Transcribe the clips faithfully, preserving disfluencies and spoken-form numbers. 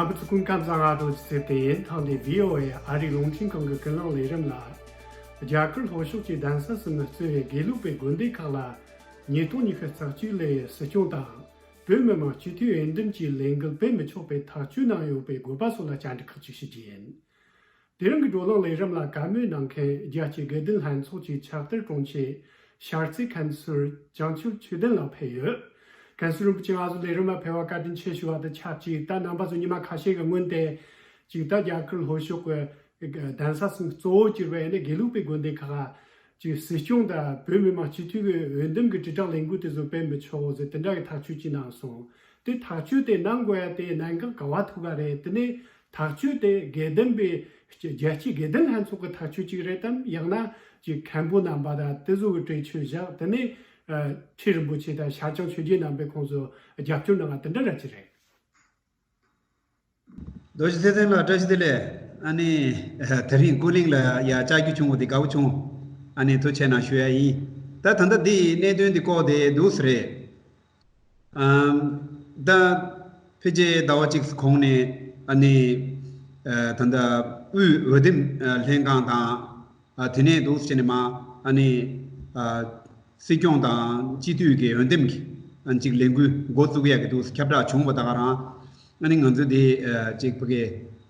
ཨ་ཚོ་སྐུ་ཁམས་བཟང་། ང་ཚོ་ཚེ་བརྟན་ཡིན། ཐེངས་འདིའི་བྷི་ཨོ་ཨེ་ཨ་རིའི་རླུང་འཕྲིན་ཁང་གི་ཀུན་གླེང་ལས་རིམ་ལ། རྒྱ་གར་ལྷོ་ཕྱོགས་ཀྱི་གདན་ས་གསུམ་ནས་བརྩིས་པའི་དགེ་ལུགས་པའི་དགོན་སྡེ་ཁག་ལ་ཉིས་སྟོང་ཉི་ཤུ་རྩ་གཅིག་ལོའི་སྲིད་སྐྱོང་དང་བོད་མི་མང་སྤྱི་འཐུས་འོས་འདེམས་ཀྱི་ལས་འགུལ་སྤེལ་མི་ཆོག་པའི་ཐག་གཅོད་གནང་ཡོད་པའི་དགོས་པ་སོགས་ལ་བཅར་འདྲི་ཁག་ཅིག་ཞུ་རྒྱུ་ཡིན། དེ་རིང་གི་བགྲོ་གླེང་ལས་རིམ་ལ་བཀའ་མོལ་གནང་མཁན་རྒྱལ་སྤྱིའི་དགེ་ལྡན་ལྷན་ཚོགས་ཀྱི་ཕྱག་བསྟར་དྲུང་ཆེ་ཤར་རྩེ་མཁན་ཟུར་བྱང་ཆུབ་ཆོས་ལྡན་ལགས་ཕེབས་ཡོད། མཁན་ཟུར་རིན་པོ་ཆེ། ང་ཚོ་ལས་རིམ་ལ་ཕེབས་པར་བཀའ་དྲིན་ཆེ་ཞུ་བ་དང་ཆབས་ཅིག་ད་རྣམ་པ་ཚོ་ཉི་མ་ཁ་ཤས་ཀྱི་སྔོན་དེ་ཅིག་ད་རྒྱ་གར་ལྷོ་ཕྱོགས་ཀྱི་གདན་ས་གསུམ་གཙོ་བོ་གྱུར་པའི་ནི་དགེ་ལུགས་པའི་དགོན་སྡེ་ཁག་ཅིག་སྲིད་སྐྱོང་དང་བོད་མི་མང་སྤྱི་འཐུས་ཀྱི་འོས་འདེམས་ཀྱི་དྲིལ་བསྒྲགས་ལས་འགུལ་དེ་ཚོ་སྤེལ་མི་ཆོག་ཟེར་དེ་འདྲ་གི་ཐག་གཅོད་ཅིག་གནང་སོང་། དེ་ཐག་གཅོད་དེ་གནང་དགོས་ཡ་དེ་གནད་འགག་ག་བ་ཐུག་ག་རེད། དེ་ནས་ཐག་གཅོད་དེ་དགེ་ལྡན་པའི་རྒྱལ་སྤྱིའི་དགེ་ལྡན་ལྷན་ཚོགས་ཀྱི་ཐག་གཅོད་ཅིག་རེད་དམ། ཡང་ན་ཅིག་མཁན་པོ་རྣམ་པ་དང་དེ་ཚོ་གི་གྲོས་ཆོད་བཞག་དེ་ནས་ཨ་ཁྲི་རིན་པོ་ཆེ་དང་ཤར་བྱང་ཆོས་རྗེ་རྣམ་པས་ཁོང་ཚོ་རྒྱབ་སྐྱོར་གནང་བ་དེ་འདྲ་ར་ཅིག་རེད། རྡོ་རྗེ་ཚེ་བརྟན་ལགས་བཀྲ་ཤིས་བདེ་ལེགས། ཨ་ནི་ཨ་དེ་རིང་ཀུན་གླེང་ལ་ཡ་བཅར་རྒྱུ་བྱུང་བ་དེ་དགའ་བོ་བྱུང་། ཨ་ནི་ཐུགས་རྗེ་གནང་ཞུ་ཡ་ཡིན། ད་ད་ལྟ་འདི་གནད་དོན་འདི་སྐོར་དེ་འདུག་སེ་རེད། ཨམ། ད་ཕལ་ཆེར་ཟླ་བ་གཅིག་གོང་ནས་ཨ་ནི་ཨ་ད་ལྟ་དབུས་འོས་འདེམས་ཨ་ལྷན་ཁང་དང་ཨ་དེ་ནས་འདུག་སེ་བྱས་ནས་མ་ཨ་ནི་ཨ་སྲིད་སྐྱོང་དང་སྤྱི་འཐུས་ཀྱི་འོས་འདེམས་ཀྱི་ཨ་ཅིག་ལས་འགུལ་འགོ་བཙུགས་ཡག་གི་འདུག་སེ་ཁྱབ་བསྒྲགས་བྱུང་བ་ད་ག་རང་། ཨ་ནི་ང་ཚོ་དེ་ཨ་ཅིག་ཕ་གི་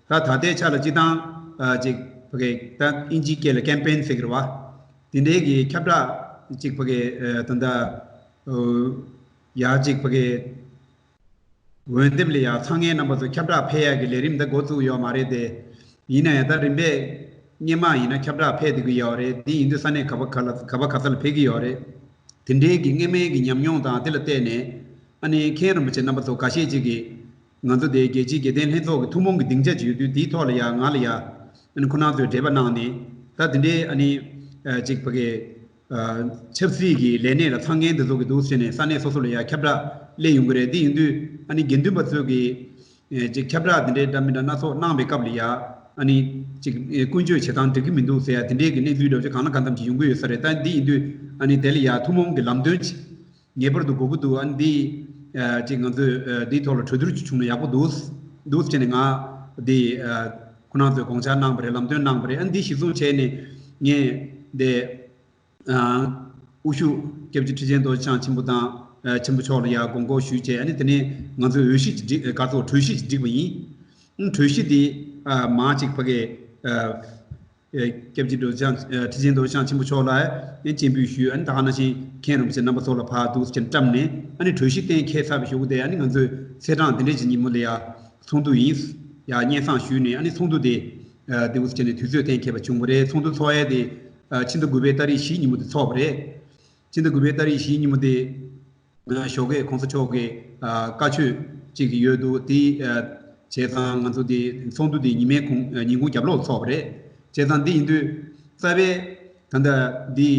ད་ད་ལྟའི་ཆ་ལ་སྤྱི་བཏང་ཨ་ཅིག་ཕ་གི་ད་ཨིན་ཇིའི་སྐད་ལ་ཀེམ་པེན་ཟེར་གི་རེད་བ། དེ་འདྲའི་གི་ཁྱབ་བསྒྲགས་ཅིག་ཕ་གི་ཨ་ད་ལྟ་ཨོ། ཡ་གཅིག་ཕ་གི་འོས་འདེམས་ལ་ཡ་ཚང་མའི་རྣམ་པ་ཚོ་ཁྱབ་བསྒྲགས་ཕེབས་ཡག་གི་ལས་རིམ་འདི་འགོ་བཙུགས་ཡོད་མ་རེད་དེ། ཡིན་ན་ཡང་ད་རིམ་པས་སྔོན་མ་ཡིན་ན་ཁྱབ་བསྒྲགས་ཕེབས་བསྡད་ཀྱི་ཡོད་རེད། དེ་ཡིན་དུས་ས་གནས་ག་པ་ག་ལ་ག་པ་ག་ས་ལ་ཕེབས་ཀྱི་ཡོད་རེད། དེ་འདྲའི་གི་སྔོན་མའི་གི་ཉམས་མྱོང་དང་དེ་ལ་བལྟས་ནས་ཨ་ནི་མཁན་རིན་པོ་ཆེ་རྣམ་པ་ཚོ་འགའ་ཤས་ཅིག་གིས་ང་ཚོ་དེ་རྒྱལ་སྤྱིའི་དགེ་ལྡན་ལྷན་ཚོགས་ཀྱི་ཐུན་མོང་གི་སྡིངས་ཆ་ཅིག་ཡོད་དུས་དེའི་ཐོག་ལ་ཡ་ང་ལ་ཡ་ཨ་ནི་ཁོ་རང་ཚོས་འབྲེལ་བ་གནང་ནས་ད་དེ་འདྲའི་ཨ་ནི་ཅིག་ཕ་གི་ཆབ་སྲིད་ཀྱི་ལས་གནས་ལ་ཚང་མཁན་དེ་ཚོ་གི་འདུག་ཟེར་ནས་ས་གནས་སོ་སོ་ལ་ཡ་ཁྱབ་བསྒྲགས་སླེབས་ཡོང་གི་རེད། དེ་ཡིན་དུས་ཨ་ནི་དགེ་འདུན་པ་ཚོས་ཀྱི་ཅིག་ཁྱབ་བསྒྲགས་དེ་འདྲའི་འདྲ་མི་འདྲ་སྣ་ཚོགས་གནང་བའི་སྐབས་ལ་ཡ་ཨ་ནི་ཅིག་ཀུན་སྤྱོད་བྱེད་སྟངས་འགྲིག་གི་མི་འདུག་ཟེར་ཡ་དེ་འདྲའི་གི་གནས་ཚུལ་འདྲ་བོ་ཅིག་གང་ལ་གང་འཚམ་ཅིག་ཡོང་གི་ཡོད་ས་རེད། ད་འདི་ཡིན་དུས་ཨ་ནི་དེ་ལ་ཡ་ཐུན་མོང་གི་ལམ་སྟོན་ཅིག་ངེས་པར་དུ་དགོས་ཀྱི་འདུག་ཨ་ནི་འདི་ཅིག་ང་ཚོས་འདིའི་ཐོག་ལ་གྲོས་བསྡུར་ཅིག་བྱུང་ན་ཡག་པོ་འདུག་འདུག་ཟེར་ནས་ང་འདི་ཁོ་རང་ཚོས་དགོངས་འཆར་གནང་བ་རེད། ལམ་སྟོན་གནང་བ་རེད། ཨ་ནི་འདི་གཞིར་བཟུང་བྱས་ནས་ངས་འདི། དབུ་བཞུགས་སྐྱབས་རྗེ་ཁྲི་ཆེན་རྡོ་རྗེ་འཆང་ཆེན་པོ་དང་ཆེན་པོ་མཆོག་ལ་ཡང་དགོངས་སྐོར་ཞུས་བྱས། ཨ་ནི་དེ་ནས་ང་ཚོས་འོས་གཞི་ཅིག་བསྒྲིགས། ག་ཚོད་གྲོས་གཞི་ཅིག་བསྒྲིགས་པ་ཡིན། གྲོས་གཞི་དེ་མང་ཅིག་ཕ་གི་སྐྱབས་རྗེ་རྡོ་རྗེ་འཆང་ཁྲི་ཆེན་རྡོ་རྗེ་འཆང་ཆེན་པོ་མཆོག་ལ་ཡང་སྤྱན་འབུལ་ཞུས། ཨ་ནི་ད་ག་ནང་བཞིན་མཁན་རིན་པོ་ཆེ་རྣམ་པ་ཚོ་ལ་ཕར་འདུག་ཟེར་བཀྲམ་ནས། ཨ་ནི་གྲོས་གཞི་གཏན་འཁེལ་ཚར་བའི་གཞུག་གུ་དེ་ཨ་ནི་ང་ཚོས་ཚེས་གྲངས་དེ་འདྲས་ཀྱི་ཉིན་མོ་ལ་ཡང་ཚོགས་འདུ་ཡིན། ཡང་སྙན་སེང་ཞུས་ནས་ཨ་ནི་ཚོགས་འདུ་དེ་འདུག་ཟེར་ནས་དུས་ཚོད་གཏན་འཁེལ་བ་བྱུང་བ་རེད། ཚོགས་འདུ་ཚོགས་ཡས་དེ་ཕྱི་ཟླ་དགུ་པའི་ཏ་རིག་བཞི་ཉིན་མོ་དེ་ཚོགས་པ་རེད། ཕྱི་ཟླ་དགུ་པའི་ཏ་རིག་བཞི་ཉིན་མོ་དེ་ཞོགས་ཀས་གོང་ས་མཆོག་གི་བཀའ་ཆོས་ཅིག་ཡོད་འདུག་དེ་བྱས་ཙང་ང་ཚོ་དེ་ཚོགས་འདུ་དེ་ཉི་མའི་གུང་ཉིན་གུང་རྒྱབ་ལོགས་ཚོགས་པ་རེད། བྱས་ཙང་འདི་ཡིན་དུས་རྩ་བའི་ད་ལྟ་འདི་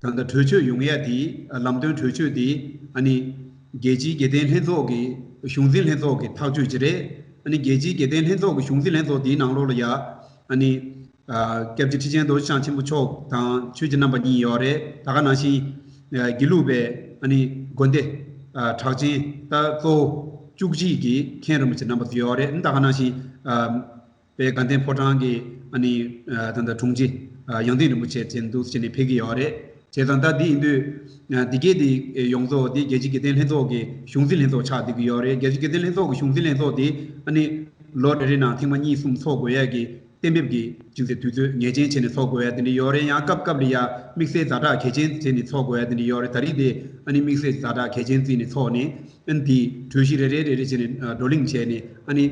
ད་ལྟ་གྲོས་ཆོད་ཡོང་ཡ་དེ་ལམ་སྟོན་གྲོས་ཆོད་དེ་ཨ་ནི་རྒྱལ་སྤྱིའི་དགེ་ལྡན་ལྷན་ཚོགས་ཀྱི་གཞུང་འཛིན་ལྷན་ཚོགས་ཀྱི་ཐག་གཅོད་ཅིག་རེད། ཨ་ནི་རྒྱལ་སྤྱིའི་དགེ་ལྡན་ལྷན་ཚོགས་ཀྱི་གཞུང་འཛིན་ལྷན་ཚོགས་དེའི་ནང་ལོགས་ལ་ཡ་ཨ་ནི། སྐྱབས་རྗེ་ཁྲི་ཆེན་རྡོ་རྗེ་འཆང་ཆེན་པོ་མཆོག་དང་ཆོས་རྗེ་རྣམ་པ་གཉིས་ཡོད་རེད། ད་ག་ནང་བཞིན་དགེ་ལུགས་པའི་ཨ་ནི་དགོན་སྡེ་གྲགས་ཅན་ད་གཙོ་བོ་བཅུ་གཅིག་གི་མཁན་རིན་པོ་ཆེ་རྣམ་པ་ཚོ་ཡོད་རེད། ད་ག་ནང་བཞིན་པའི་དགའ་ལྡན་ཕོ་བྲང་གི་ཨ་ནི་ད་ལྟ་དྲུང་ཆེ་ཡང་སྟེང་རིན་པོ་ཆེ་བྱས་འདུག་བྱས་ནས་ཕེབས་ཀྱི་ཡོད་རེད། བྱས་ཙང་ད་འདི་ཡིན་དུས་འདི་གའི་འདི་ཡོངས་རྫོགས་འདི་རྒྱལ་སྤྱིའི་དགེ་ལྡན་ལྷན་ཚོགས་ཀྱི་གཞུང་འཛིན་ལྷན་ཚོགས་ཆགས་བསྡད་ཀྱི་ཡོད་རེད། རྒྱལ་སྤྱིའི་དགེ་ལྡན་ལྷན་ཚོགས་ཀྱི་གཞུང་འཛིན་ལྷན་ཚོགས་འདི་ཨ་ནི་ལོ་རེ་རེ་ནང་ཐེངས་མ་གཉིས་གསུམ་ཚོགས་དགོས་ཡ་གི་གཏན་འབེབས་ཀྱི་ཅིག་ཟེར་དུས་ཚོད་ངེས་ཅན་བྱས་ནས་ཚོགས་དགོས་ཡ་དེ་འདྲ་ཡོད་རེད། ཡང་སྐབས་སྐབས་ལ་ཡ་དམིགས་བསལ་ཛ་དྲག་གལ་ཆེན་བྱས་ནས་ཚོགས་དགོས་ཡ་དེ་འདྲ་ཡོད་རེད། ད་རེས་དེ་ཨ་ནི་དམིགས་བསལ་ཛ་དྲག་གལ་ཆེན་བརྩིས་ནས་ཚོགས་ནས་ཨ་ནི་དེའི་གྲོས་གཞི་རེ་རེ་རེ་རེ་བྱས་ནས་བགྲོ་གླེང་བྱས་ནས་ཨ་ནི་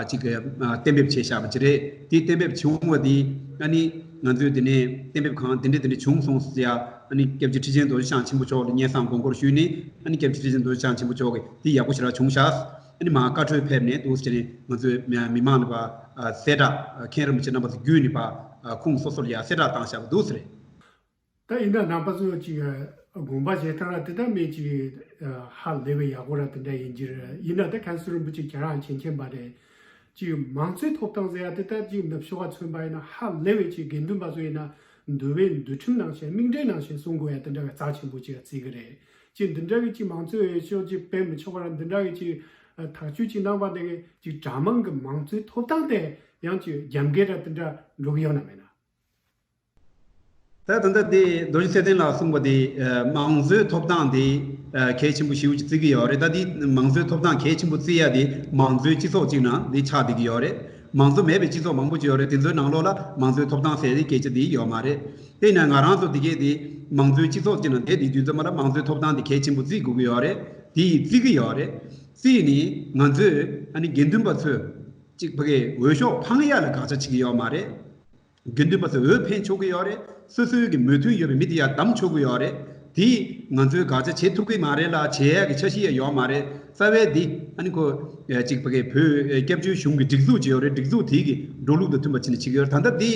ཅིག་གཏན་འབེབས་བྱས་བཞག་པ་ཅིག་རེད། དེ་གཏན་འབེབས་བྱུང་བ་དེ་ཨ་ནི་ང་ཚོས་དེ་ནས་གཏན་འབེབས་གང་དེ་འདྲ་དེ་འདྲ་བྱུང་སོང་ཟེར་ཡ་ཨ་ནི་སྐྱབས་རྗེ་ཁྲི་ཆེན་རྡོ་རྗེ་འཆང་ཆེན་པོ་མཆོག་ལ་སྙན་སེང་དགོངས་སྐོར་ཞུས་ནས་ཨ་ནི་སྐྱབས་རྗེ་ཁྲི་ཆེན་རྡོ་རྗེ་འཆང་ཆེན་པོ་མཆོག་གིས་དེ་ཡག་པོ་ཞེ་དྲག་བྱུང་ཤག་ཨ་ནི་མར་བཀའ་འཁྲོལ་ཕེབས་ནས་འདུག་ཟེར་ནས་ང་ཚོའི་མི་མི་མང་ལ་ཕར་གསལ་བསྒྲགས་མཁན་རིན་པོ་ཆེ་རྣམ་པ་ཚོ་བརྒྱུད་ནས་ཕར་ཁོངས་སོ་སོ་ལ་ཡ་གསལ་བསྒྲགས་བཏང་བཞག་པ་འདུག་ཟེར། ད་ཡིན་ན་རྣམ་པ་ཚོ་ཅིག་དགོངས་པ་བཞེས་སྟངས་ར་དེ་ལྟར་མེད་ཅིག་ཧ་ལས་པའི་ཡག་པོ་ར་དེ་འདྲ་ཡིན་གྱི་རེད། ཡིན་ན་ད་མཁན་ཟུར་རིན་པོ་ཆེ་ཁྱེད་རང་མཁྱེན་མཁྱེན་པ་རེད། ཅིག་མང་གཙོའི་ཐོབ་ཐང་ཟེར་ཡ་དེ་ད་ཅིག་ནུབ་ཕྱོགས་ལ་མཚོན་པ་ཡིན་ན་ཧ་ལས་པའི་ཅིག་དགེ་འདུན་པ་ཚོ་ཡིན་ན་འདུལ་བའི་འདུལ་ཁྲིམས་ནང་བཞིན་དམིགས་འབྲེལ་ནང་བཞིན་སྲུང་དགོས་ཡ་དེ་འདྲ་གི་རྩ་ཆེན་པོ་ཅིག་བརྩི་གི་རེད། ཅིག་འདི་འདྲ་གི་ཅིག་མང་གཙོའི་འོས་ཤོག་ཅིག་སྤེལ་མི་ཆོག་པ་ར་འདི་འདྲ་གི་ཅིག་ ཐག་གཅོད་ཅིག་གནང་བ་དེ་གི་ཅིག་གྲྭ་མང་གི་མང་གཙོའི་ཐོབ་ཐང་དེ་ཡང་ཅིག་རྒྱབ་འགལ་ར་དེ་འདྲ་འགྲོ་གི་ཡོད་ན་མེད་ན། ད་ད་ལྟ་དེ་རྡོ་རྗེ་ཚེ་བརྟན་ལགས་གསུངས་པ་དེ་ཨ་མང་གཙོའི་ཐོབ་ཐང་དེ་ཨ་གལ་ཆེན་པོ་ཞེ་པོ་ཅིག་བརྩི་གི་ཡོད་རེད། ད་དེ་མང་གཙོའི་ཐོབ་ཐང་གལ་ཆེན་པོ་བརྩི་ཡ་དེ་མང་གཙོའི་སྤྱི་ཚོགས་ཅིག་ནང་དེ་ཆགས་བསྡད་ཀྱི་ཡོད་རེད། མང་གཙོ་མེད་པའི་སྤྱི་ཚོགས་མང་པོ་ཅིག་ཡོད་རེད། དེ་ཚོའི་ནང་ལོགས་ལ་མང་གཙོའི་ཐོབ་ཐང་ཟེར་དེ་སྐད་ཆ་དེ་ཡོད་མ་རེད། དེས་ན་ང་རང་ཚོ་དེ་གས་དེ་མང་གཙོའི་སྤྱི་ཚོགས་ཅིག་ནང་བསྡད་དེ་དུས་ཙམ་པ་ལ་མང་གཙོའི་ཐོབ་ཐང་དེ་གལ་ཆེན་པོ་བརྩི་དགོས་ཀྱི་ཡོད་རེད། དེ་ཡིས་བརྩི་གི་ཡོད་རེད། བརྩིས་ནས་ང་ཚོས་ཨ་ནི་དགེ་འདུན་པ་ཚོས་ཅིག་ཕ་གིའི་འོས་ཤོག་འཕང་ཡ་ལ་དགག་བྱ་བྱེད་ཀྱི་ཡོད་མ་རེད། དགེ་འདུན་པ་ཚོས་འོས་འཕེན་ཆོག་གི་ཡོད་རེད། སོ་སོའི་གི་མོས་མཐུན་ཡོད་པའི་མི་དེ་ཡར་བདམས་ཆོག་གི་ཡོད་རེད། དེ་ང་ཚོས་དགག་བྱ་བྱེད་ཐུབ་ཀྱི་མ་རེད་ལ་བྱེད་ཡ་གི་འཆར་གཞི་ཡང་ཡོད་མ་རེད། རྩ་བའི་འདི་ཨ་ནི་ཁོ་ཅིག་ཕ་གིའི་བོད་སྐྱབས་བཅོལ་གཞུང་གི་སྒྲིག་འཛུགས་ཅིག་ཡོད་རེད། སྒྲིག་འཛུགས་དེ་གི་འགྲོ་ལུགས་དང་མཐུན་པ་བྱས་ནས་བྱེད་ཀྱི་ཡོད་རེད། ད་ལྟ་འདི་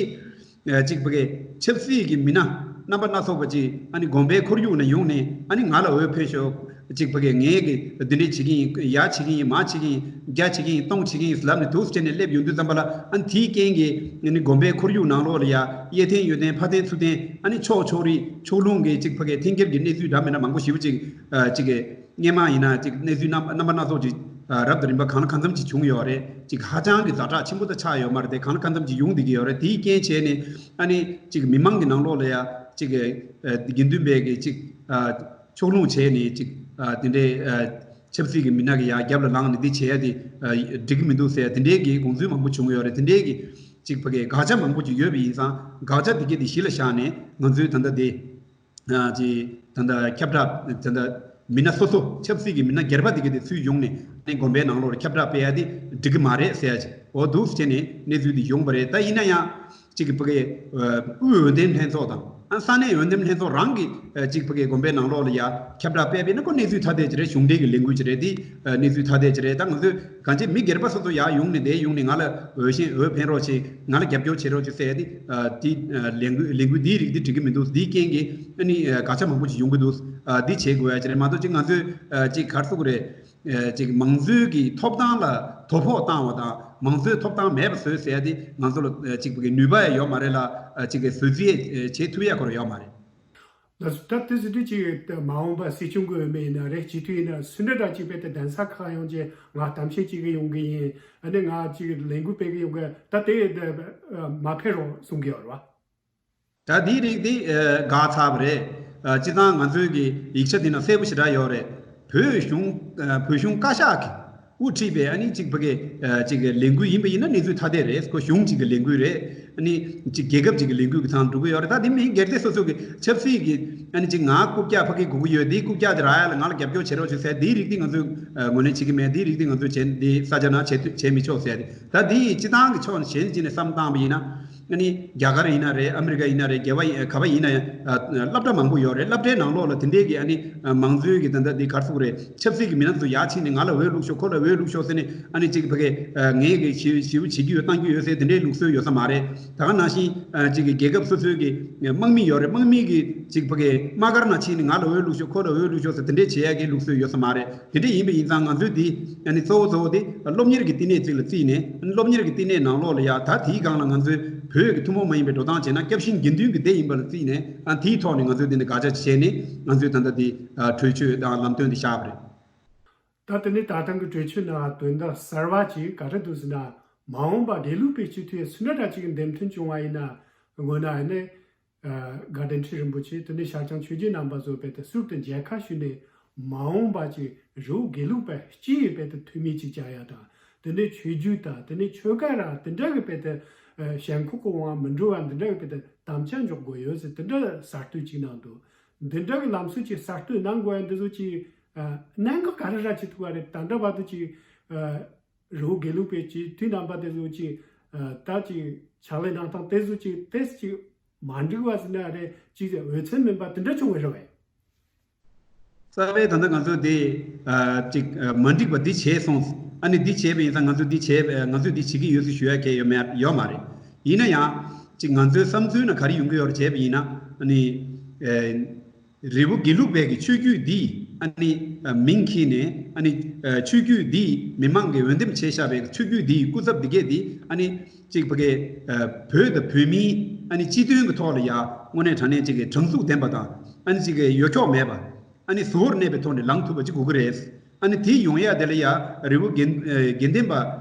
ཨ་ཅིག་ཕ་གིའི་ཆབ་སྲིད་ཀྱི་མི་སྣ་རྣམ་པ་སྣ་ཚོགས་པ་ཅིག་ཨ་ནི་དགོན་པའི་ཁོར་ཡུག་ནས་ཡོང་ནས་ཨ་ནི་ང་ལ་འོས་འཕེན་ཤོག་ཅིག་ཕ་གིའི་ངས་ཀྱི་འདི་འདྲས་བྱེད་ཀྱི་ཡིན། ཡ་བྱེད་ཀྱི་ཡིན། མ་བྱེད་ཀྱི་ཡིན། བརྒྱ་བྱེད་ཀྱི་ཡིན། སྟོང་བྱེད་ཀྱི་ཡིན་ལབ་ནས་འདུག་སེ་བྱས་ནས་སླེབས་ཡོང་དུས་ཙམ་པ་ལ་ཨ་ནི་དེའི་རྐྱེན་གྱིས་ཨ་ནི་དགོན་པའི་ཁོར་ཡུག་ནང་ལོགས་ལ་ཡ་གཡས་འཐེན་གཡོན་འཐེན་ཕར་འཐེན་ཚུར་འཐེན་ཨ་ནི་ཕྱོགས་ཕྱོགས་རིས་ཕྱོགས་ལྷུང་གི་ཅིག་ཕ་གིའི་འཐེན་འཁྱེར་གྱི་གནས་ཚུལ་འདྲ་མི་འདྲ་མང་པོ་ཞེ་པོ་ཅིག་ཨ་ཅིག་གི་སྔོན་མ་ཡིན་ན་ཅིག་གནས་ཚུལ་རྣམ་རྣམ་པ་སྣ་ཚོགས་ཅིག་ཨ་རབ་དང་རིམ་པ་གང་ལ་གང་འཚམ་ཅིག་བྱུང་ཡོད་རེད། ཅིག་ཧ་ཅང་གི་ཛ་དྲག་ཆེན་པོ་ད་ཆགས་ཡོད་མ་རེད་དེ། གང་ལ་གང་འཚམ་ཅིག་ཡོང་བསྡད་ཀྱི་ཡོད་རེད། དེའི་རྐྱེན་བྱས་ནས་ཨ་ནི་ཅིག་མི་མང་གི་ནང་ལོགས་ལ་ཡ་ཅིག་ཨ་དགེ་འདུན་པའི་གི་ཅིག་ཨ་ཕྱོགས་ལྷུང་བྱས་ནས་ཅིག་ཨ་དེ་འདྲའི་ཨ་ཆབ་སྲིད་ཀྱི་མི་སྣ་གི་ཡ་རྒྱབ་ལ་ལངས་ནས་འདི་བྱས་ཡ་དེ་ཨ་འགྲིག་གི་མི་འདུག་ཟེར་ཡ་དེ་འདྲའི་གི་དགོངས་ཚུལ་མང་པོ་བྱུང་ཡོད་རེད། དེ་འདྲའི་གི་ཅིག་ཕ་གིའི་དགག་བྱ་མང་པོ་ཅིག་ཡོད་པ་ཡིན་ཙང་དགག་བྱ་དེ་གས་དེ་གཞི་ལ་བཞག་ནས་ང་ཚོས་ད་ལྟ་དེ། ཅིག་ད་ལྟ་ཁྱབ་བསྒྲགས་ད་ལྟ་མི་སྣ་སོ་སོ་ཆབ་སྲིད་ཀྱི་མི་སྣ་སྒེར་པ་དེ་ག་དེ་ཚུར་ཡོང་ནས་ཨ་ནི་དགོན་པའི་ནང་ལོགས་ལ་ཁྱབ་བསྒྲགས་སྤེལ་ཡ་དེ་འགྲིག་གི་མ་རེད་ཟེར་ཡ་ཅིག་འོ་འདུག་སེ་བྱས་ནས་གནས་ཚུལ་དེ་ཡོང་པ་རེད། ད་ཡིན་ན་ཡང་ཅིག་གི་ཕ་གིའི་དབུས་འོས་འདེམས་ལྷན་ཚོགས་དང་ཨ་ས་གནས་འོས་འདེམས་ལྷན་ཚོགས་རང་གི་ཅིག་ཕ་གིའི་དགོན་པའི་ནང་ལོགས་ལ་ཡ་ཁྱབ་བསྒྲགས་སྤེལ་བས་ན་ཁོ་གནས་ཚུལ་ཐ་དད་ཅིག་རེད། གཞུང་འབྲེལ་གྱི་ལས་འགུལ་ཅིག་རེད། དེ་གནས་ཚུལ་ཐ་དད་ཅིག་རེད། ད་ང་ཚོས་གང་ཅི་མི་སྒེར་པ་སོ་སོ་ཡར་ཡོང་ནས་དེ་ཡོང་ནས་ང་ལ་འོས་ཤིང་འོས་འཕེན་རོགས་བྱེད། ང་ལ་རྒྱབ་སྐྱོར་བྱེད་རོགས་བྱེད་ཟེར་ཡ་དེ་ཨ་དེ་ཨ་ལས་འགུལ་ལས་འགུལ་དེའི་རིགས་དེ་འགྲིག་གི་མི་འདུག་དེའི་རྐྱེན་གྱིས་ཨ་ནི་ཨ་དགག་བྱ་མང་པོ་ཞིག་ཡོང་གི་འདུག་ཨ་དེ་བྱེད་དགོས་ཡ་ཅིག་རེད་མ་གཏོགས་ཅིག་ང་ཚོས་ཨ་ཅིག་ག་རེ་ཟེར་དགོས་རེད། ཨ་ཅིག་མང་གཙོའི་གི་ཐོབ་ཐང་ལ་དོ་ཕོག་བཏང་བ་དང་མང་གཙོའི་ཐོབ་ཐང་མེད་པ་བཟོས་ཟེར་ཡ་དེ་ང་ཚོ་ལ་ཨ་ཅིག་གི་ནུས་པ་ཡང་ཡོད་མ་རེད་ལ་ཨ་ཅིག་གི་བཟོད་རྩིས་ཨ་བྱེད་ཐུབ་ཡ་ཁོ་རང་ཡོད་མ་རེད། ལགས་སོ། ད་དེ་ཟེར་དུས་ཅིག་མ་འོངས་པ་སྲིད་སྐྱོང་གི་འོས་མི་ཡིན་ན་རེད། སྤྱི་འཐུས་ཡིན་ན་སུ་འདྲ་འདྲ་ཅིག་དཔེ་དེ་གདན་ས་ཁག་ཡོང་རྗེས་ང་གཏམ་བཤད་བྱེད་གི་ཡོང་གི་ཡིན། ཨ་ནི་ང་ཅིག་ལས་འགུལ་སྤེལ་གི་ཡོང་གི། ད་དེ་མ་ཕེབས་རོགས་གསུང་གི་ཡོད་རེད་བ། ད་དེའི་རིགས་དེ་ཨ་འགག་ཚར་བ་རེད། ཨ་སྤྱིར་བཏང་ང་ཚོའི་གི་ཡིག་ཆ་དེ་ན་གསལ་པོ་ཞེ་དྲག་ཡོད་རེད། བོད་གཞུང་ཨ་བོད་གཞུང་བཀའ་ཤག་གི་དབུ་ཁྲིད་པའི་ཨ་ནི་གཅིག་ཕ་གི་ཨ་གཅིག་གི་ལས་འགུལ་ཡིན་པ་ཡིན་ན་གནས་ཚུལ་ཐ་དད་རེད། ཁོ་གཞུང་གཅིག་གི་ལས་འགུལ་རེད། ཨ་ནི་གཅིག་རྒྱལ་ཁབ་གཅིག་གི་ལས་འགུལ་གྱི་ཐང་འགྲོ་གི་ཡོད་རེད། ད་དེ་མིན་སྒེར་སྡེ་སོ་སོ་གི་ཆབ་སྲིད་ཀྱི་ཨ་ནི་གཅིག་ང་རྐུབ་བཀྱག་ཕ་གི་དགོས་ཀྱི་ཡོད། དེའི་རྐུབ་བཀྱག་དེ་རག་ཡ་ལ་ང་ལ་རྒྱབ་སྐྱོར་བྱེད་རོགས་བྱེད་ཟེར་དེའི་རིགས་དེ་ང་ཚོས་ཨ་ངོས་ལེན་བྱེད་ཀྱི་མེད། དེའི་རིགས་དེ་ང་ཚོས་བྱེད་འདི་ས་ཆ་ནང་བྱེད་ཐུབ་བྱེད་མི་ཆོག་ཟེར་ཏེ། ད་དེ་ཡི་སྤྱི་བཏང་གི་ཕྱོགས་ནས་གཞན་གཅིག་ནས་བསམ་བཏང་བ་ཡིན་ན། ཨ་ནི་རྒྱ་གར་ཡིན་ན་རེད། ཨ་མི་རི་ཀ་ཡིན་ན་རེད། རྒྱལ་བ་ཡིན་ག་བ་ཡིན་ན་ཡང་ཨ་སློབ་གྲྭ་མང་པོ་ཡོད་རེད། སློབ་གྲྭའི་ནང་ལོགས་ལ་དེ་འདྲའི་གི་ཨ་ནི་ཨ་མང་གཙོའི་གི་ད་ལྟ་འདི་ག་རེ་ཟེར་དགོས་རེད། ཆབ་སྲིད་ཀྱི་མི་སྣ་ཚོ་ཡར་ཕྱིན་ནས་ང་ལ་འོས་བླུགས་ཤོག་ཁོ་ལ་འོས་བླུགས་ཤོག་ཟེར་ནས་ཨ་ནི་གཅིག་ཕ་གི་ཨ་ངས་གི་ཞི་ཞི་བ་བྱེད་རྒྱུ་ཡོད་བཏང་རྒྱུ་ཡོད་ཟེར་དེ་འདྲའི་ལུགས་སྲོལ་ཡོད་ས་མ་རེད། ད་ག་ནང་བཞིན་ཨ་གཅིག་གི་རྒྱལ་ཁབ་སོ་སོའི་གི་དམག་མི་ཡོད་རེད། དམག་མི་གི་གཅིག་ཕ་གི་དམག་སྒར་ནང་ཕྱིན་ནས་ང་ལ་འོས་བླུགས་ཤོག་ཁོ་ལ་འོས་བླུགས་ཤོག་ཟེར་དེ་འདྲའི་བྱེད་ཡ་གི་ལུགས་སྲོལ་ཡོད་ས་མ་རེད། དེ་འདྲ་ཡིན་པ་ཡིན་ཙང་ང་ཚོས་འདི་ཨ་ནི་གཙོ་བོ་གཙོ་བོ་དེ་སློབ་གཉེར་གྱི་བསྟི་གནས་གཅིག་ལ་བརྩིས་ནས་ཨ་ནི་སློབ་གཉེར་གྱི་བསྟི་གནས་ནང་ལོགས་ལ་ཡ་ད་དེའི་སྒང་ལ་ང་ཚོས་བོད་ཀྱི་ཐུན་མོང་མ་ཡིན་པའི་འགྲོ་སྟངས་བྱས་ན་སྐྱབས་ཤིང་དགེ་འདུན་གྱི་སྡེ་ཡིན་པ་ལ་བརྩིས་ནས་ཨ་དེའི་ཐོག་ནས་ང་ཚོས་འདི་འདི་དགག་བྱ་བྱས་ནས་ང་ཚོས་ད་ལྟ་འདི་ཨ་གྲོས་ཆོད་དང་ལམ་སྟོན་འདི་བཞག་པ་རེད། ད་དེ་ནས་ད་ཐེངས་ཀྱི་གྲོས་ཆོད་ནང་དོན་དག་གསར་བ་ཅིག་ག་རེ་འདུག་ཟེར་ན། མ་འོངས་པ་དགེ་ལུགས་པའི་སྤྱི་འཐུས་སུ་འདྲ་འདྲ་ཅིག་འདེམས་ཐོན་བྱུང་བ་ཡིན་ན་སྔོན་ན་ཨ་ནི། ཨ་དགའ་ལྡན་ཁྲི་རིན་པོ་ཆེ་དེ་ནས་ཤར་བྱང་ཆོས་རྗེ་རྣམ་པ་ཚོ་དཔེ་དེ་ཟུར་དུ་མཇལ་ཁ་ཞུས་ནས་མ་འོངས་པ་ཅིག་རི་བོ་དགེ་ལུགས་པ་སྤྱི་ཡི་དཔེ་དེ་འཐུས་མི་ཅིག་བཅའ་ཡ་དང་དེ་ནས་ཆོས་བརྒྱུད་དང་དེ་ནས་ཆོལ་ཁ་ར་དེ་འདྲ་གི་དཔེ་དེ་ཨ་ཞེན་ཁོག་གི་དབང་མི་འགྲོ་བ་འདི་འདྲ་གི་དཔེ་དེ་དམ་བཅའ་འཇོག་དགོས་ཡོད་ཟེར་དེ་འདྲ་གསར་གཏོད་ཅིག་གནང་འདུག་འདི་འདྲ་གི་ལམ་སྲོལ་ཅིག་གསར་གཏོད་གནང་དགོས་ཡ་འདི་ཚོ་ཅིག་ཨ་གནད་འགག་ག་རེ་ར་ཅིག་ཐུག་པ་རེད། ད་ལྟ་བར་དུ་ཅིག་ཨ་རི་བོ་དགེ་ལུགས་པའི་སྤྱི་འཐུས་རྣམ་པ་དེ་ཚོ་ཅིག་ཨ་ད་ཅིག་ཕྱག་ལས་གནང་སྟངས་དེ་ཚོ་ཅིག་ཏོག་ཙམ་ཅིག་མ་འགྲིག་པ་ཟེར་ན་རེད། ཅིག་འོས་འཚམ་མིན་པ་དེ་འདྲ་བྱུང་བའི་རེད་བས། རྩ་བའི་ད་ལྟ་ང་ཚོ་དེ་ཨ་ཅིག་ཨ་མ་འགྲིག་པ་འདི་བྱས་སོང་། ཨ་ནི་འདི་བྱས་པ་ཡིན་ཙང་ང་ཚོ་འདི་བྱས་པ་ང་ཚོས་འདི་བྱེད་ཀྱི་ཡོད་ཟེར་ཞུ་ཡ་གལ་ཡོད་མེད་ཡོད་མ་རེད། ཡིན་ན་ཡང་ཅིག་ང་ཚོའི་བསམ་ཚུལ་ནང་ག་རེ་ཡོང་གི་ཡོད་རེད་བྱས་པ་ཡིན་ན་ཨ་ནི་ཨ། རི་བོ་དགེ་ལུགས་པའི་གི་ཆོས་བརྒྱུད་འདི་ཨ་ནི་ཨ་མིང་འཁྱེར་ནས་ཨ་ནི་ཨ་ཆོས་བརྒྱུད་འདི་མི་མང་གིས་འོས་འདེམས་བྱས་བཞག་པའི་ཆོས་བརྒྱུད་འདིའི་སྐུ་ཚབ་འདི་གས་འདི་ཨ་ནི་གཅིག་ཕ་གི་ཨ་བོད་དང་བོད་མིའི་ཨ་ནི་སྤྱི་དོན་གི་ཐོག་ལ་ཡ་དངོས་གནས་དྲང་གནས་གཅིག་གི་དྲང་ཚུགས་ལྡན་པ་དང་ཨ་ནི་གཅིག་གི་གཡོ་འཁྱོག་མེད་པ་ཨ་ནི་གཟུ་བོར་གནས་པའི་ཐོག་ནས་ལངས་ཐུབ་པ་ཅིག་དགོས་ཀྱི་རེད། ཨ་ནི་དེ་ཡོང་ཡ་དེ་ལ་ཡ་རི་བོ་དགེ་དགེ་ལྡན་པ་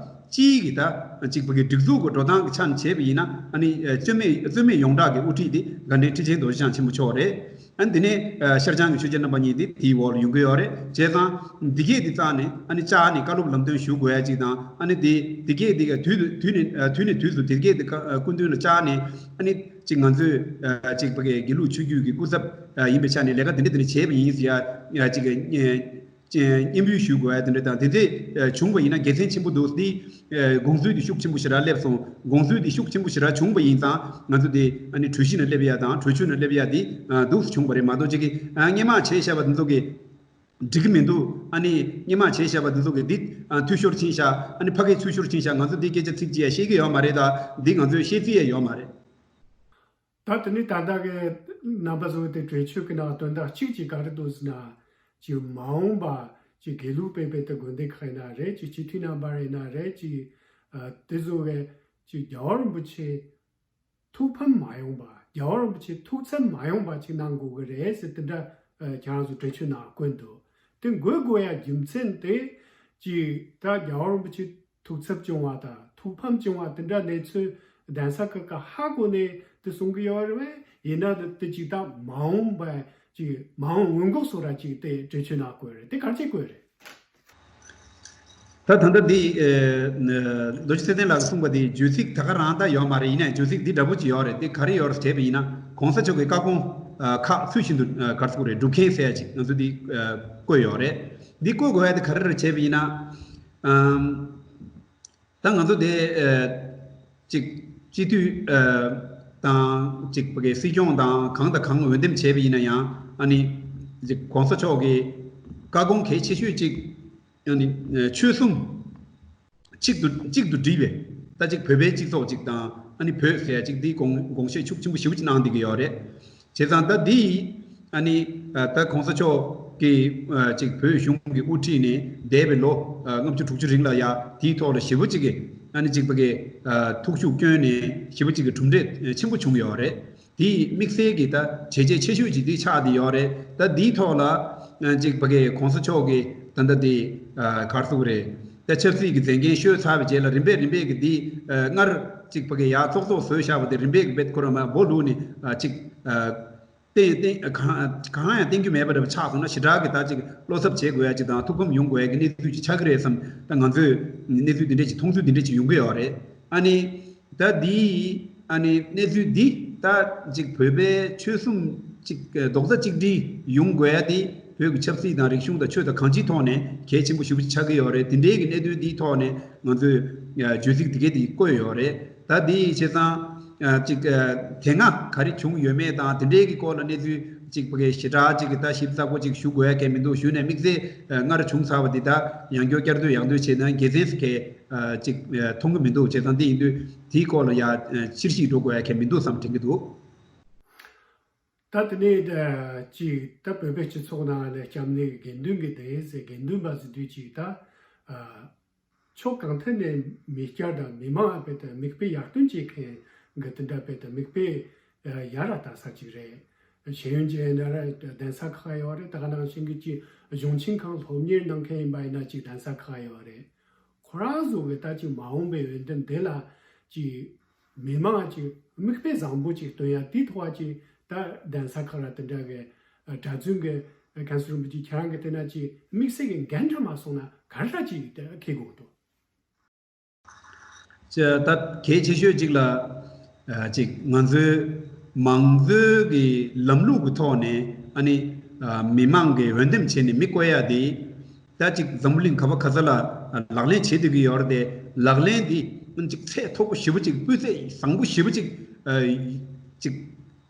སྤྱིའི་གི་ད་གཅིག་པ་གི་སྒྲིག་འཛུགས་ཀྱི་འགྲོ་སྟངས་ཀྱི་ཆ་ནས་བྱས་པ་ཡིན་ན། ཨ་ནི་རྩོད་མེད་རྩོད་མེད་ཡོངས་གྲགས་ཀྱི་དབུ་ཁྲིད་དེ་དགའ་ལྡན་ཁྲི་ཆེན་རྡོ་རྗེ་འཆང་ཆེན་པོ་མཆོག་རེད། ཨ་ནི་དེ་ནས་ཨ་ཤར་བྱང་གི་ཆོས་རྒྱལ་རྣམ་པ་གཉིས་དེ་དེའི་འོག་ལ་ཡོང་གི་ཡོད་རེད། བྱས་ཙང་འདི་གས་དེ་རྩ་ནས་ཨ་ནི་བཅར་ནས་བཀའ་སློབ་ལམ་སྟོན་ཞུ་དགོས་ཡ་གཅིག་དང་། ཨ་ནི་དེ་འདི་གས་དེ་ག་དུས་དུས་ནས་དུས་ནས་དུས་སུ་དེ་གས་དེ་སྐུ་མདུན་ལ་བཅར་ནས། ཨ་ནི་གཅིག་ང་ཚོས་ཨ་གཅིག་པ་གི་དགེ་ལུགས་ཆོས་བརྒྱུད་ཀྱི་སྐུ་ཚབ་ཨ་ཡིན་པའི་ཆ་ནས་ལས་ཀ་དེ་འདྲ་དེ་འདྲ་བྱས་པ་ཡིན་ཟེར་ཡ་གཅིག་སྙན་འབུལ་ཞུ་དགོས་ཡ་དེ་འདྲ་དང་། དེ་འདྲ་བྱུང་བ་ཡིན་ན་དགེ་མཚན་ཆེན་པོ་འདུག། དེ་དགོངས་ཚུལ་དེ་ཤུགས་ཆེན་པོ་ཞེ་དྲག་སླེབས་སོང་། དགོངས་ཚུལ་དེ་ཤུགས་ཆེན་པོ་ཞེ་དྲག་བྱུང་བ་ཡིན་ཙང་། ང་ཚོ་དེ་ཨ་ནི་གྲོས་གཞི་ནང་སླེབས་ཡ་དང་གྲོས་ཆོད་ནང་སླེབས་ཡ་དེ་འདུག་སེ་བྱུང་བ་རེད་མ་གཏོགས། ཅིག་གི་སྔོན་མ་བྱས་བཞག་པ་དེ་ཚོ་གི་འགྲིག་གི་མི་འདུག། ཨ་ནི་སྔོན་མ་བྱས་བཞག་པ་དེ་ཚོ་གི་འདི་འཐུས་ཤོར་ཕྱིན་ཤག། ཨ་ནི་ཕ་གིའི་འཐུས་ཤོར་ཕྱིན་ཤག། ང་ཚོ་འདི་སྐད་ཆ་ཚིག་གཅིག་ཡང་བཤད་ཀྱི་ཡོད་མ་རེད། ད་འདི་ང་ཚོས་བཤད་རྩིས་ཡང་ཡོད་མ་རེད། ད་དེ་ནི་ད་ལྟ་གི་རྣམ་པ་ཚོ་དེ་གྲོས་ཆོད་ཀྱི་ནང་དོན་དག་གཅིག་ཅིག་ག་རེ་འདུག་ཟེར་ན། ཅིག་མ་འོངས་པ་ཅིག་དགེ་ལུགས་སྤེལ་བའི་དེ་དགོན་སྡེ་ཁག་ཡིན་ན་རེད། ཅིག་སྤྱི་འཐུས་རྣམ་པ་ཡིན་ན་རེད། ཅིག་ཨ་དེ་ཚོ་གི་ཅིག་རྒྱལ་བ་རིན་པོ་ཆེ་ཐུགས་ཕམ་མ་ཡོང་བ། རྒྱལ་བ་རིན་པོ་ཆེ་ཐུགས་འཚབ་མ་ཡོང་བ་ཅིག་གནང་དགོས་ཀྱི་རེད་ཟེར་དེ་འདྲ་ཨ་ཁྱེད་རང་ཚོ་གྲོས་ཆོད་ནང་བཀོད་འདུག། དེ་འགོད་དགོས་ཡ་རྒྱུ་མཚན་དེ་ཅིག་ད་རྒྱལ་བ་རིན་པོ་ཆེ་ཐུགས་འཚབ་བྱུང་བ་དང་ཐུགས་ཕམ་བྱུང་བ་དེ་འདྲ་གནས་ཚུལ་གདན་ས་ཁག་གི་ཧ་གོ་ནས་དེ་གསུང་གི་ཡོད་རེད་པས། ཡིན་ན་དེ་དེ་ཅིག་ད་མ་འོངས་པ་ཅིག་མ་འོངས་སྔོན་འགོག་སོགས་ར་ཅིག་དེ་གྲོས་ཆོད་ནང་བཀོད་རེད། དེ་ག་རེ་བྱས་བཀོད་རེད། ད་ད་ལྟ་འདི་ཨེ་རྡོ་རྗེ་ཚེ་བརྟན་ལགས་གསུངས་པ་དེ་བརྗོད་ཚིག་ད་ག་རང་ད་ཡོད་མ་རེད། ཡིན་ནའི་བརྗོད་ཚིག་འདི་འདྲ་པོ་ཅིག་ཡོད་རེད། དེ་ག་རེ་ཡོད་རེད་དྲིས་པ་ཡིན་ན། གོང་ས་མཆོག་གི་བཀའ་དགོངས་ཨ་ཁག་ཚུལ་བཞིན་དུ་ཨ་ག་རེ་ཟེར་དགོས་རེད། སྒྲུབ་མཁན་ཟེར་ཡ་ཅིག་ང་ཚོ་འདི་ཨ་བཀོད་ཡོད་རེད། འདི་བཀོད་དགོས་ཡ་དེ་ག་རེ་རེད་དྲིས་པ་ཡིན་ན། ཨམ། ད་ང་ཚོ་དེ་ཨ་ཅིག་སྤྱི་འཐུས་ཨ་དང་ཅིག་ཕ་གི་སྲིད་སྐྱོང་དང་གང་དང་གང་འོས་འདེམས་བྱས་པ་ཡིན་ན་ཡང་། ཨ་ནི་ཅིག་གོང་ས་མཆོག་གི་བཀའ་དགོངས་གལ་ཆེ་ཤོས་ཅིག་ཨ་ནི་ཨ་ཆོལ་གསུམ་གཅིག་ཏུ་གཅིག་ཏུ་སྒྲིལ་བའི་ད་ཅིག་བོད་པའི་སྤྱི་ཚོགས་ཅིག་དང་། ཨ་ནི་བོད་ཟེར་ཡ་ཅིག་འདི་དགོངས་དགོངས་བཞེས་ཤུགས་ཆེན་པོ་ཞེ་པོ་ཅིག་གནང་བསྡད་ཀྱི་ཡོད་རེད། བྱས་ཙང་ད་འདི་ཨ་ནི་ཨ་ད་གོང་ས་མཆོག་གིས་ཨ་ཅིག་བོད་གཞུང་གི་དབུ་ཁྲིད་ནས་འདས་པའི་ལོ་ཨ་ལྔ་བཅུ་དྲུག་ཅུ་རིང་ལ་ཡ་དེའི་ཐོག་ལ་ཞེ་པོ་ཅིག་གི་ཨ་ནི་ཅིག་ཕ་གི་ཨ་ཐུགས་ཤུགས་བསྐྱོན་ནས་ཞེ་པོ་ཅིག་གི་གྲུབ་འབྲས་ཆེན་པོ་བྱུང་ཡོད་རེད། དེའི་དམིགས་བསལ་གྱི་ད་བྱས་རྗེས་ཆེ་ཤོས་ཅིག་དེ་ཆགས་བསྡད་ཡོད་རེད། ད་འདིའི་ཐོག་ལ་ཨ་ཅིག་ཕ་གི་གོང་ས་མཆོག་གིས་ད་ལྟ་དེ་ཨ་ག་རེ་ཟེར་དགོས་རེད། ད་ཆབ་སྲིད་ཀྱི་མཛད་འགན་བཞེས་ཚར་བའི་རྗེས་ལ་རིམ་པས་རིམ་པས་ཀྱི་འདི་ཨ་སྔར་ཅིག་ཕ་གི་ཡར་ཙོག་ཙོག་བཟོས་བཞག་པ་དེ་རིམ་པས་ཀྱི་རྦད་ཁོ་རང་མར་སྦོ་ལུག་ནས་ཨ་ཅིག་ཨ་བསྟན་བསྟན་གང་གང་ཡང་བསྟན་རྒྱུ་མེད་པ་འདྲ་པོ་ཆགས་སོང་ན། ཞེ་དྲག་གི་ད་ཅིག་བློ་འཚབ་བྱེད་དགོས་ཡ་ཅིག་དང་ཐུགས་ཕམ་ཡོང་དགོས་ཡ་གི་གནས་ཚུལ་ཅིག་ཆགས་ཀྱི་རེད་བསམ། ད་ང་ཚོས་གནས་ཚུལ་འདི་འདྲས་ཅིག་མཐོང་ཚུལ་འདི་འདྲས་ཅིག་ཡོང་གི་ཡོད་རེད། ཨ་ནི་ད་འདི་ཨ་ནི་གནས་ཚུལ་འདི་ད་ཅིག་བོད་པའི་ཆོལ་གསུམ་ཅིག་རྡོག་རྩ་གཅིག་སྒྲིལ་ཡོང་དགོས་ཡ་དེ་བོད་ཀྱི་ཆབ་སྲིད་དང་རིག་གཞུང་དང་ཆོས་དང་གང་ཅིའི་ཐོག་ནས་གལ་ཆེན་པོ་ཞེ་པོ་ཅིག་ཆགས་ཀྱི་ཡོད་རེད། དེ་འདྲའི་གི་གནད་དོན་འདིའི་ཐོག་ནས་ང་ཚོས་བརྗོད་ཚིག་དེ་གའི་དེ་བཀོད་ཡོད་རེད། ད་དེ་ཡི་བྱས་ཙང་ཅིག་དེ་སྔ་ག་རེ་བྱུང་ཡོད་མེད་དང་དེ་འདྲའི་གི་སྐོར་ལ་གནས་ཚུལ་ཅིག་ཕ་གི་ཞེ་དྲག་ཅིག་གི་ད་ཞིབ་ཚགས་པོ་ཅིག་ཞུ་དགོས་ཡ་གལ་མི་འདུག། ཞུས་ནས་དམིགས་བསལ་སྔར་བྱུང་ཚར་བ་འདི་ད་ཡང་བསྐྱར་བསྐྱར་ཟློས་ཡང་ཟློས་བྱས་ན་དགེ་མཚན་ཟེར་མཁན་ཅིག་མཐོང་གི་མི་འདུག། བྱས་ཙང་དེ་ཡིན་དུས་དེའི་སྐོར་ལ་ཡ་ཕྱིར་ཞིབ་འགྲོ་དགོས་ཡ་གལ་མི་འདུག་བསམ་དྲན་གྱི་འདུག། ད་དེ་ནས་ཅིག་ད་བོད་པའི་སྤྱི་ཚོགས་ནང་ལ་སྐྱབས་གནས་དགེ་འདུན་གྱི་སྡེ་ཟེར། དགེ་འདུན་པ་ཟེར་དུས་ཅིག་ད་ཕྱོགས་གང་ཐད་ནས་མི་སྐྱ་དང་མི་མང་ཨ་བས་ད་མིག་དཔེ་ཡར་ཐོན་བྱེད་མཁན་གྱི་དེ་འདྲ་བས་ད་མིག་དཔེ་ཡར་ལ་ལྟ་ས་ཅིག་རེད། ཤེས་ཡོན་ཅན་ཡིན་ན་ར་གདན་ས་ཁག་ཡོད་རེད། ད་ག་ནང་བཞིན་གྱི་ཅིག་གཞུང་ཆེན་ཁག་སློབ་གཉེར་གནང་མཁན་ཡིན་པ་ཡིན་ན་ཅིག་གདན་ས་ཁག་ཡོད་རེད། ཁོ་རང་ཚོ་གི་ད་ཅིག་མ་འོངས་པའི་འོས་འདེམས་དེ་ལ་ཅིག་མི་མང་ཅིག་མིག་དཔེ་བཟང་པོ་ཅིག་སྟོན་ཡ་དེའི་ཐོག་ཅིག་ད་གདན་ས་ཁག་ར་དེ་འདྲ་གི་གྲྭ་བཙུན་གྱི་མཁན་ཟུར་རིན་པོ་ཆེ་ཁྱེད་རང་གི་དེ་ན་ཅིག་དམིགས་བསལ་གྱི་འགན་འཁྲི་མ་སོང་ན་ག་རེ་ཅིག་ད་འཁྱེར་དགོས་འདུག། ཅེས་ད་གལ་ཆེ་ཤོས་གཅིག་ལ་ཨ་ཅིག་ང་ཚོའི་མང་གཙོའི་གི་ལམ་ལུགས་ཀྱི་ཐོག་ནས་ཨ་ནི་ཨ་མི་མང་གི་འོས་འདེམས་བྱས་ནས་མི་བསྐོ་ཡ་དེ་ད་ཅིག་འཛམ་བུ་གླིང་ག་བ་ག་ས་ལ་ལག་ལེན་བྱེད་བསྡད་ཀྱི་ཡོད་རེད་དེ། ལག་ལེན་དེ་ཨ་ནི་ཅིག་ཚད་མཐོ་པོ་ཞེ་པོ་ཅིག་སྤུས་ཚད་བཟང་པོ་ཞེ་པོ་ཅིག་ཨ་ཅིག་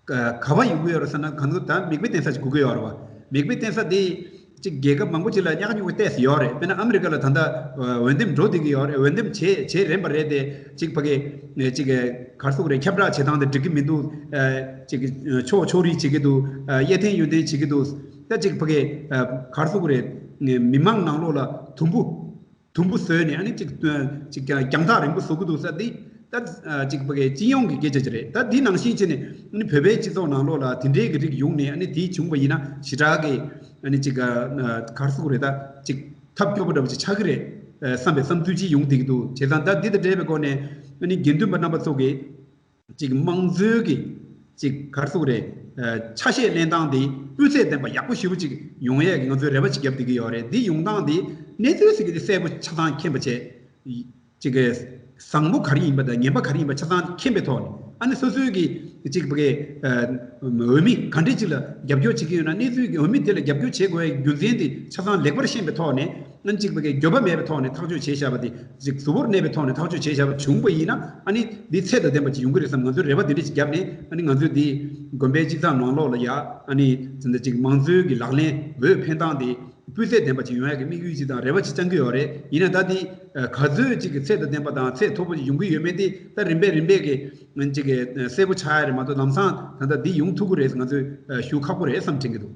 ག་བ་ཡོང་གི་ཡོད་རེད་ཟེར་ན། གང་ཚོད་ད་མིག་དཔེ་སྟོན་ས་ཅིག་དགོས་ཀྱི་ཡོད་རེད་བ། མིག་དཔེ་སྟོན་ས་དེ་ཅིག་རྒྱལ་ཁབ་མང་པོ་ཅིག་ལ་ཉག་ཉོག་གི་ཏོག་ཙམ་ཡོད་རེད། དཔེར་ན་ཨ་མི་རི་ཀ་ལ་ད་ལྟ་འོས་འདེམས་འགྲོ་བསྡད་ཀྱི་ཡོད་རེད། འོས་འདེམས་བྱེད་བྱེད་རན་པ་རེད་དེ། ཅིག་ཕ་གི་ཅིག་ག་རེ་ཟེར་དགོས་རེད། ཁྱབ་བསྒྲགས་བྱེད་སྟངས་དེ་འགྲིག་གི་མི་འདུག། ཅིག་ཕྱོགས་ཕྱོགས་རིས་བྱེད་ཀྱི་འདུག། གཡས་འཐེན་གཡོན་འཐེན་བྱེད་ཀྱི་འདུག། ད་ཅིག་ཕ་གི་ག་རེ་ཟེར་དགོས་རེད། མི་མང་ནང་ལོགས་ལ་དུམ་བུ་དུམ་བུ་བཟོས་ནས་ཨ་ནི་ཅིག་ཅིག་རྒྱང་ཐག་རིང་པོ་བཟོ་གི་འདུག་ས་འདི། ད་ཅིག་ཕ་གི་སྤྱི་ཡོངས་ཀྱི་སྐད་ཆ་ཅིག་རེད། ད་འདི་ནང་བཞིན་བྱས་ནས་ཨ་ནི་བོད་པའི་སྤྱི་ཚོགས་ནང་ལོགས་ལ་དེ་འདྲའི་གི་རིགས་ཡོང་ནས་ཨ་ནི་དེ་བྱུང་བ་ཡིན་ན་ཞེ་དྲག་གི་ཨ་ནི་ཅིག་ག་རེ་ཟེར་དགོས་རེད། ད་ཅིག་ ཐབས་སྐྱོ་པོ་འདྲ་པོ་ཅིག་ཆགས་ཀྱི་རེད། ཨ་བསམ་པའི་བསམ་ཚུལ་ཅིག་ཡོང་བསྡད་ཀྱི་འདུག་བྱས་ཙང་ད་འདི་དང་འབྲེལ་བའི་སྒོ་ནས་ཨ་ནི་དགེ་འདུན་པ་རྣམ་པ་ཚོ་གིས་ཅིག་དམངས་གཙོའི་གི་ཅིག་ག་རེ་ཟེར་དགོས་རེད། ཨ་ཆ་ཤས་ལེན་སྟངས་དེ་སྤུས་ཚད་ལྡན་པ་ཡག་པོ་ཞེ་པོ་ཅིག་ཡོང་ཡས་ཀྱི་ང་ཚོས་རེ་བ་ཅིག་བརྒྱབ་བསྡད་ཀྱི་ཡོད་རེད། འདི་ཡོང་སྟངས་དེ་གནས་ཚུལ་ཟེར་གྱི་དེ་གསལ་པོ་ཆ་ཚང་མཁྱེན་པ་བྱས། ཅིག་གི་བཟང་པོ་ག་རེ་ཡིན་པ་དང་ངན་པ་ག་རེ་ཡིན་པ་ཆ་ཚང་མཁྱེན་པའི་ཐོག་ནས། ཨ་ནི་སོ་སོའི་གི་ཅིག་གི་འོས་མི་ག་འདྲས་ཅིག་ལ་རྒྱབ་སྐྱོར་བྱེད་ཀྱི་ཡོད་ན། གནས་ཚུལ་གྱི་འོས་མི་དེ་ལ་རྒྱབ་སྐྱོར་བྱེད་དགོས་པའི་རྒྱུ་མཚན་དེ་ཆ་ཚང་ལེགས་པར་ཤེས་པའི་ཐོག་ནས། ཨ་ནི་ཅིག་གི་འགྱོད་པ་མེད་པའི་ཐོག་ནས་ཐག་གཅོད་བྱས་བཞག་པ་དེ་ཅིག་གཟུ་བོར་གནས་པའི་ཐོག་ནས་ཐག་གཅོད་བྱས་བཞག་པ་བྱུང་པ་ཡིན་ན། ཨ་ནི་འདི་ཚད་དང་ལྡན་པ་ཅིག་ཡོང་གི་རེད་བསམ། ང་ཚོས་རེ་བ་དེ་འདྲས་ཅིག་བརྒྱབ་ནས། ཨ་ནི་ང་ཚོས་འདི་དགོན་པའི་སྤྱི་ཚོགས་ནང་ལོགས་ལ་ཡ། ཨ་ནི་ད་ལྟ་ཅིག་དམངས་གཙོའི་གི་ལག་ལེན་འོས་འཕེན་སྟངས་དེ་སྤུས་ཚད་ལྡན་པ་ཅིག་ཡོང་ཡག་གི་དམིགས་ཡུལ་ཅིག་དང་རེ་བ་ཅིག་བཅང་གི་ཡོད་རེད། ཡིན་ན་ད་འདི་ག་ཚོད་ཅིག་གི་ཚད་དང་ལྡན་པ་དང་ཚད་མཐོ་པོ་ཅིག་ཡོང་གི་ཡོད་མེད་དེ་ད་རིམ་པས་རིམ་པས་གི་ཅིག་གི་གསལ་པོ་ཆགས་ཡ་རེད་མ་གཏོགས། ལམ་སང་ད་ལྟ་འདི་ཡོང་ཐུབ་ཀྱི་རེད་ང་ཚོས་ཞུ་ཁག་པོ་རེད་བསམ་དྲན་གྱི་འདུག་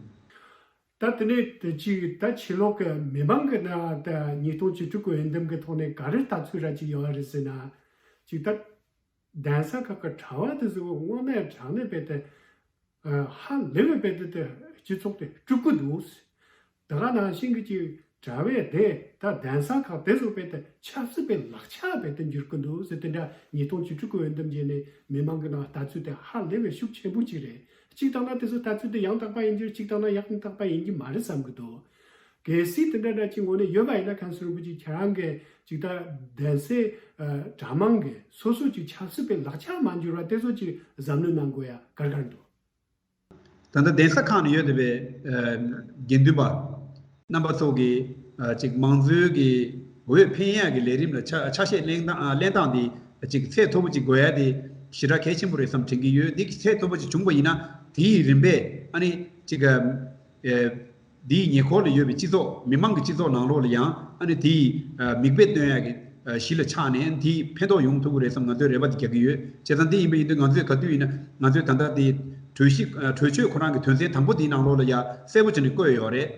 ད་དེ་ནས་དེ་ཅིག་ད་ཕྱི་ལོགས་ཀྱི་མི་མང་གི་ནང་ད་ཉིས་སྟོང་བཅུ་དྲུག་གི་འོས་འདེམས་ཀྱི་ཐོག་ནས་ག་རེ་ལྟ་ཚུལ་ར་ཅིག་ཡོད་རེད་ཟེར་ན། ཅིག་ད་གདན་ས་ཁག་གི་གྲྭ་པ་དེ་ཚོ་དངོས་གནས་དྲང་གནས་དཔེ་དེ་ཧ་ལས་པའི་དཔེ་དེ་དེ་སྤྱི་ཚོགས་དེ་དཀྲུག་གི་འདུག་ད་ག་ནང་བཞིན་གྱི་ཅིག་གྲྭ་པ་དེ་ད་གདན་ས་ཁག་དེ་ཚོ་དཔེ་དེ་ཆབ་སྲིད་པའི་ལག་ཆ་དཔེ་དེ་འགྱུར་གི་འདུག་ཟེར། དེ་འདྲ་ཉིས་སྟོང་བཅུ་དྲུག་གི་འོས་འདེམས་རྗེས་ནས་མི་མང་གི་ནང་ལྟ་ཚུལ་དེ་ཧ་ལས་པའི་ཤུགས་ཆེན་པོ་ཅིག་རེད། གཅིག་བཏང་ན་དེ་ཚོ་ལྟ་ཚུལ་དེ་ཡང་དག་པ་ཡིན་གྱི་རེད། གཅིག་བཏང་ན་ཡང་དག་པ་ཡིན་གྱི་མ་རེད་བསམ་གྱི་འདུག་གལ་སྲིད་དེ་འདྲ་འདྲ་ཅིག་ངོས་ནས་ཡོད་པ་ཡིན་ན། མཁན་ཟུར་རིན་པོ་ཆེ་ཁྱེད་རང་གིས་ཅིག་ད་གདན་སའི་ཨ་གྲྭ་མང་གི་སོ་སོ་ཅིག་ཆབ་སྲིད་པའི་ལག་ཆ་མ་འགྱུར་བ་དེ་ཚོ་ཅིག་གཟབ་ནན་གནང་དགོས་ཡ་ག་རེ་ག་རེ་འདུག་ད་ལྟ་གདན་ས་ཁག་ནང་ཡོད་བསྡད་པའི་ཨ་དགེ་འདུན་པ་རྣམ་པ་ཚོ་གིས་ཨ་ཅིག་དམངས་གཙོའི་གི་འོས་འཕེན་ཡ་གི་ལས་རིམ་ལ་ཆ་ཆ་ཤས་ལེན་སྟངས་ཨ་ལེན་སྟངས་དེ་ཅིག་ཚད་མཐོ་པོ་ཅིག་དགོས་ཡ་དེ་ཞེ་དྲག་གལ་ཆེན་པོ་རེད་བསམ་དྲན་གྱི་ཡོད། འདི་ཚད་མཐོ་པོ་ཅིག་བྱུང་པ་ཡིན་ན་དེའི་རིམ་པས་ཨ་ནི་ཅིག་ཨ་ཨེ་འདིའི་ཉེ་འཁོར་ལ་ཡོད་པའི་སྤྱི་ཚོགས་མི་མང་གི་སྤྱི་ཚོགས་ནང་ལོགས་ལ་ཡང་ཨ་ནི་དེའི་ཨ་མིག་དཔེ་སྟོན་ཡ་གི་ཨ་གཞི་ལ་ཆགས་ནས་དེའི་ཕན་ཐོགས་ཡོང་ཐུབ་ཀྱི་རེད་བསམ་ང་ཚོས་རེ་བ་དེ་རྒྱག་གི་ཡོད། བྱས་ཙང་འདི་ཡིན་པ་ཡིན་དུས་ང་ཚོས་ག་དུས་ཡིན་ན་ང་ཚོས་ད་ལྟ་དེ་གྲོས་གཞི་ཨ་གྲོས་ཆོད་ཁོ་རང་གི་དོན་ཚན་དང་པོ་དེའི་ནང་ལོགས་ལ་ཡ་གསལ་པོ་བྱས་ནས་བཀོད་ཡོད་རེད།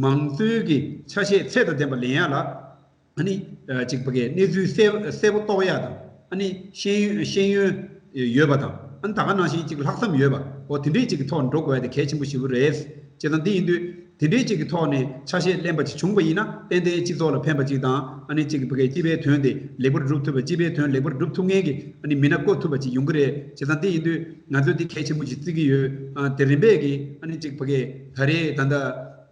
མང་གཙོའི་གི་ཆ་ཤས་ཚད་དང་ལྡན་པ་ལེན་ཡ་ལ། ཨ་ནི་ཨ་ཅིག་ཕ་གིའི་གནས་ཚུལ་གསལ་གསལ་པོ་རྟོགས་ཡ་དང་། ཨ་ནི་ཤེས་ཡོན་ཤེས་ཡོན་ཡོད་པ་དང་། ཨ་ནི་ད་ག་ནང་བཞིན་ཅིག་ལྷག་བསམ་ཡོད་པ། འོ་དེ་འདྲའི་ཅིག་གི་ཐོག་ནས་འགྲོ་དགོས་ཡ་དེ་གལ་ཆེན་པོ་ཞེ་པོ་རེད། བྱས་ཙང་འདི་ཡིན་དུས་དེ་འདྲའི་ཅིག་གི་ཐོག་ནས་ཆ་ཤས་ལེན་པ་ཅིག་བྱུང་པ་ཡིན་ན་ཏན་ཏན་སྤྱི་ཚོགས་ལ་ཕན་པ་ཅིག་དང་། ཨ་ནི་ཅིག་ཕ་གིའི་སྤྱི་པའི་དོན་དེ་ལེགས་པོར་སྒྲུབ་ཐུབ་པ། སྤྱི་པའི་དོན་ལེགས་པོར་སྒྲུབ་ཐུབ་མཁན་གྱི་ཨ་ནི་མི་སྣ་བསྐོ་ཐུབ་པ་ཅིག་ཡོང་གི་རེད། བྱས་ཙང་འདི་ཡིན་དུས་ང་ཚོས་འདི་གལ་ཆེན་པོ་ཞིག་བརྩི་གི་ཡོད། ཨ་དེ་རིམ་པས་ཀྱི་ཨ་ནི་ཅིག་ཕ་གིའི་ད་རེས་ད་ལྟ།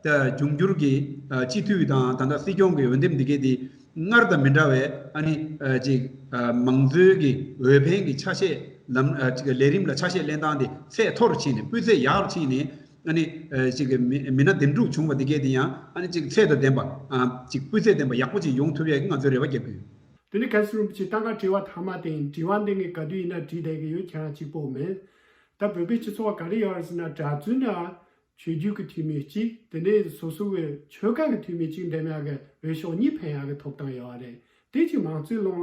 ད་འབྱུང་འགྱུར་གྱི་ཨ་སྤྱི་འཐུས་དང་ད་ལྟ་སྲིད་སྐྱོང་གི་འོས་འདེམས་འདི་གས་དེ་སྔར་དང་མི་འདྲ་བའི་ཨ་ནི་ཨ་ཅིག་ཨ་མང་གཙོའི་གི་འོས་འཕེན་གྱི་ཆ་ཤས་ལམ་ཨ་ཅིག་ལས་རིམ་ལ་ཆ་ཤས་ལེན་སྟངས་དེ་ཚད་མཐོ་རུ་ཕྱིན་ནས་སྤུས་ཚད་ཡག་རུ་ཕྱིན་ནས། ཨ་ནི་ཨ་ཅིག་མི་མི་སྣ་འདེམས་སྒྲུག་བྱུང་བ་འདི་གས་དེ་ཡང་ཨ་ནི་ཅིག་ཚད་དང་ལྡན་པ་ཨ་ཅིག་སྤུས་ཚད་ལྡན་པ་ཡག་པོ་ཅིག་ཡོང་ཐུབ་ཡ་གི་ང་ཚོས་རེ་བ་རྒྱག་གི་ཡོད། དེ་ནས་མཁན་ཟུར་རིན་པོ་ཆེ་ད་ང་དྲི་བ་མཐའ་མ་དེ་ཡིན། དྲི་བ་འདི་ངས་ག་དུས་ཡིན་ན་དྲིས་བསྡད་ཀྱི་ཡོད། ཁྱེད་རང་གཅིག་པོ་མིན། ད་བོད་པའི་སྤྱི་ཚོགས་ག་རེ་ཡོད་རེད་ཟེར་ན། གྲྭ་བཙུན་ན་ཆོས་བརྒྱུད་ཀྱི་འཐུས་མི་གཅིག་དེ་ནས་སོ་སོ་གི་ཆོལ་ཁ་གི་འཐུས་མི་གཅིག་འདེམས་ཡག་གི་འོས་ཤོག་གཉིས་འཕེན་ཡག་གི་ཐོབ་ཐང་ཡོད་རེད། དེ་ཅིག་མང་གཙོའི་ལམ་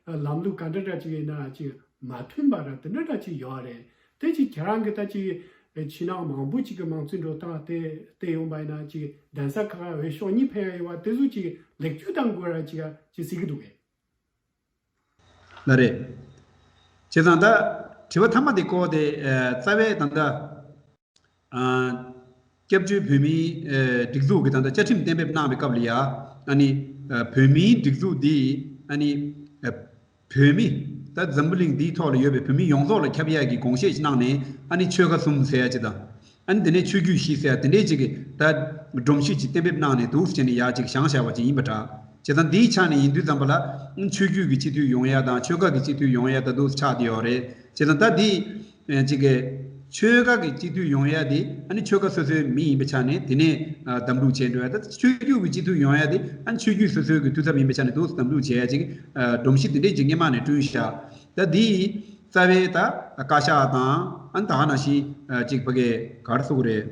ལམ་ལུགས་ག་འདྲ་འདྲ་ཅིག་ཡིན་ན་ཅིག་མ་མཐུན་པ་ར་དེ་འདྲ་འདྲ་ཅིག་ཡོད་རེད། དེ་ཅིག་ཁྱེད་རང་གི་ད་ཅིག་ཕྱི་ནང་མང་པོ་ཅིག་གི་མང་གཙོའི་འགྲོ་སྟངས་དེ་བལྟས་ཡོང་པ་ཡིན་ན། ཅིག་གདན་ས་ཁག་འོས་ཤོག་གཉིས་འཕེན་ཡག་ཡོད་པ་དེ་ཚོ་ཅིག་ལེགས་བཅོས་གཏང་དགོས་ར་ཅིག་ཅིག་ཟེར་གི་འདུག་གས། ལགས་རེད། བྱས་ཙང་ད་དྲི་བ་མཐའ་མ་དེ་སྐོར་དེ་ཨ་རྩ་བའི་ད་ལྟ་ཨ་སྐྱབས་བཅོལ་བོད་མིའི་ཨ་སྒྲིག་འཛུགས་ཀྱི་ད་ལྟ་བཅའ་ཁྲིམས་གཏན་འབེབས་གནང་བའི་སྐབས་ལ་ཡ། ཨ་ནི་ཨ་བོད་མིའི་སྒྲིག་འཛུགས་འདི་ཨ་ནི་ཨ་བོད་མི་ད་འཛམ་བུ་གླིང་འདིའི་ཐོག་ལ་ཡོད་པའི་བོད་མི་ཡོངས་རྫོགས་ལ་ཁྱབ་ཡག་གི་དགོངས་བཞེས་ཤིག་གནང་ནས། ཨ་ནི་ཆོལ་ཁ་གསུམ་ཟེར་ཡ་ཅིག་དང་། ཨ་ནི་དེ་ནས་ཆོས་བརྒྱུད་བཞི་ཟེར་དེ་འདྲའི་ཅིག་གི་ད་སྒྲོམ་གཞི་ཅིག་གཏན་འབེབས་གནང་ནས་འདུག་ཟེར་ནས་ཡ་ཅིག་བཞེངས་བཞག་པ་ཅིག་ཡིན་པ་འདྲ། བྱས་ཙང་འདིའི་ཆ་ནས་ཡིན་དུས་ཙམ་པ་ལ་ཨ་ནི་ཆོས་བརྒྱུད་ཀྱི་སྤྱི་འཐུས་ཡོང་ཡ་དང་ཆོལ་ཁ་གི་སྤྱི་འཐུས་ཡོང་ཡ་ད་འདུག་ཆགས་བསྡད་ཡོད་རེད། བྱས་ཙང་ད་འདི་ཨ་ཅིག་གི་ཆོལ་ཁ་གི་སྤྱི་འཐུས་ཡོང་ཡ་དེ་ཨ་ནི་ཆོལ་ཁ་སོ་སོའི་མི་ཡིན་པའི་ཆ་ནས་དེ་ནས་ཨ་འདེམས་སྒྲུག་བྱས་འགྲོ་ཡ། ད་ཆོས་བརྒྱུད་ཀྱི་སྤྱི་འཐུས་ཡོང་ཡ་དེ་ཨ་ནི་ཆོས་བརྒྱུད་སོ་སོའི་གི་འཐུས་ཚབ་ཡིན་པའི་ཆ་ནས་འདུག་འདེམས་སྒྲུག་བྱས་ཡ་ཅིག་ཨ་སྒྲོམ་གཞི་དེ་འདྲས་ཅིག་སྔོན་མ་ནས་བསྐྲུན་བཞག་ད་འདི་རྩ་བའི་ད་བཀའ་ཤག་དང་། ཨ་ནི་ད་ག་ནང་བཞིན་ཨ་ཅིག་ཕ་གི་ག་རེ་ཟེར་དགོས་རེད།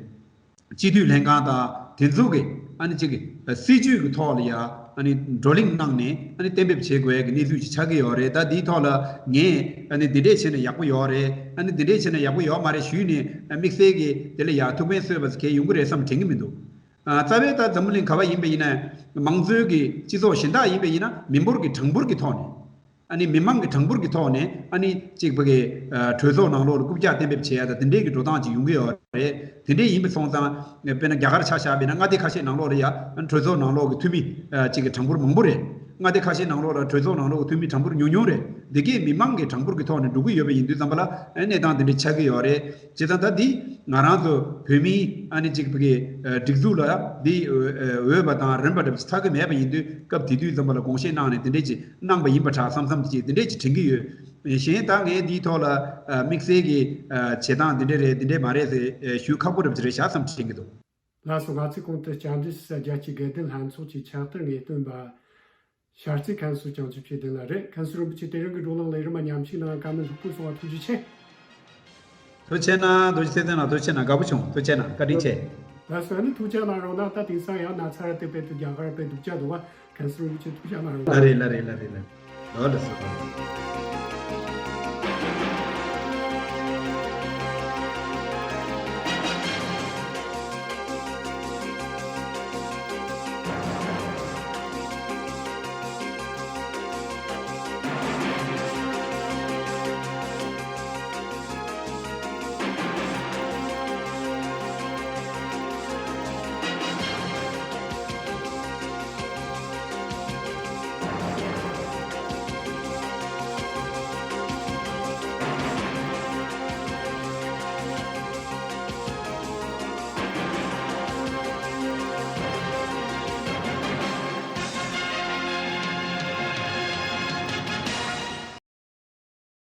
སྤྱི་འཐུས་ལྷན་ཁང་དང་དེ་ཚོ་གི་ཨ་ནི་ཅིག་གི་སྲིད་ཇུས་ཀྱི་ཐོག་ལ་ཡ་ཨ་ནི་བགྲོ་གླེང་གནང་ནས་ཨ་ནི་གཏན་འབེབས་བྱེད་དགོས་ཡ་གི་གནས་ཚུལ་ཅིག་ཆགས་ཀྱི་ཡོད་རེད། ད་འདིའི་ཐོག་ལ་ངས་ཨ་ནི་འདི་འདྲས་བྱས་ན་ཡག་པོ་ཡོད་རེད། ཨ་ནི་འདི་འདྲས་བྱས་ན་ཡག་པོ་ཡོད་མ་རེད་ཞུས་ནས་ཨ་དམིགས་བསལ་གྱི་དེ་ལ་ཡ་ཐུགས་ཕན་གསོས་པ་ཟེར་མཁན་ཡོང་གི་རེད་བསམ་དྲན་གྱི་མི་འདུག་ཨ་རྩ་བའི་ད་འཛམ་བུ་གླིང་ག་བ་ཡིན་པ་ཡིན་ན། མང་གཙོའི་གི་སྤྱི་ཚོགས་གཞན་དག་ཡིན་པ་ཡིན་ན་མི་འབོར་གྱི་གྲངས་འབོར་གྱི་ཐོག་ནས། ཨ་ནི་མི་མང་གི་གྲངས་འབོར་གྱི་ཐོག་ནས་ཨ་ནི་གཅིག་པ་གི་ཨ་གྲོས་ཚོགས་ནང་ལོགས་ལ་རྐུབ་བཀྱག་གཏན་འབེབས་བྱེད་ཡ་དང་དེ་འདྲའི་གི་འགྲོ་སྟངས་ཅིག་ཡོང་གི་ཡོད་རེད། དེ་འདྲའི་ཡིན་པ་སོང་ཙང་དཔེར་ན་རྒྱ་གར་ཆ་བཞག་པ་ཡིན་ན་མངའ་སྡེ་ཁ་ཤས་ནང་ལོགས་ལ་ཡ་གྲོས་ཚོགས་ནང་ལོགས་ཀྱི་འཐུས་མི་ཨ་གཅིག་གི་གྲངས་འབོར་མང་པོ་རེད། མངའ་སྡེ་ཁ་ཤས་ནང་ལོགས་ལ་གྲོས་ཚོགས་ནང་ལོགས་ཀྱི་འཐུས་མི་གྲངས་འབོར་ཉུང་ཉུང་རེད། འདི་གས་མི་མང་གི་གྲངས་འབོར་གྱི་ཐོག་ནས་འགྲོ་གི་ཡོད་པ་ཡིན་དུས་ཙམ་པ་ལ་ཨ་གནས་སྟངས་དེ་འདྲ་ཆགས་ཀྱི་ཡོད་རེད། བྱས་ཙང་ད་འདི་ང་རང་ཚོ་བོད་མིའི་ཨ་ནི་གཅིག་པ་གི་ཨ་སྒྲིག་འཛུགས་ལ་འདི་འོས་པ་དང་རན་པ་འདྲ་པོ་ཅིག་ཚར་གི་མེད་པ་ཡིན་དུས་སྐབས་དེ་དུས་ཙམ་པ་ལ་དགོངས་བཞེས་གནང་ནས་དེ་འདྲས་ཅིག་གནང་པ་ཡིན་པ་འདྲ་བསམ་བསམ་ཅིག་དེ་འདྲས་ཅིག་དྲན་གྱི་ཡོད། གཞན་ད་ངས་འདིའི་ཐོག་ལ་ཨ་དམིགས་བསལ་གྱི་ཨ་བྱེད་སྟངས་འདི་འདྲས་རེད་འདི་འདྲས་མ་རེད་ཟེར་ཨ་ཞུ་ཁག་པོ་འདྲ་པོ་ཅིག་རེད་ཤག་བསམ་དྲན་གྱི་འདུག་ལགས་སོ། ང་ཚོའི་གོང་དུ་བཅར་འདྲི་ཞུ་ས་རྒྱལ་སྤྱིའི་དགེ་ལྡན་ལྷན་ཚོགས་ཀྱི་ཕྱག་བསྟར་ངེས་སྟོན་པ་ཤར་རྩེ་མཁན་ཟུར་བྱང་ཆུབ་ཆོས་ལྡན་ལགས་རེད། མཁན་ཟུར་རིན་པོ་ཆེ་དེ་རིང་གི་བགྲོ་གླེང་ལ་ཡུན་རིང་མཉམ་ཞུགས་གནང་བཀའ་མོལ་ལྷུག་པོ་གསུང་བ་ཐུགས་རྗེ་ཆེ། ཐུགས་རྗེ་གནང་། རྡོ་རྗེ་ཚེ་བརྟན་ལགས་ཐུགས་རྗེ་གནང་། དགའ་པོ་བྱུང་། ཐུགས་རྗེ་གནང་། བཀའ་དྲིན་ཆེ། ལགས་སོ། ཨ་ནི་ཐུགས་རྗེ་གནང་རོགས་གནང་། ད་དེང་སང་ཡང་ན་ཚ་ར་དེ་དཔེ་དུ་རྒྱ་གར་དཔེ་སྡུག་ཅག་འདུག་བ། མཁན་ཟུར་རིན་པོ་ཆེ་ཐུགས་རྗེ་གནང་རོགས་གནང་། ལགས་རེད། ལགས་རེད། ལགས་རེད། ལགས་རེད། ལགས་སོ།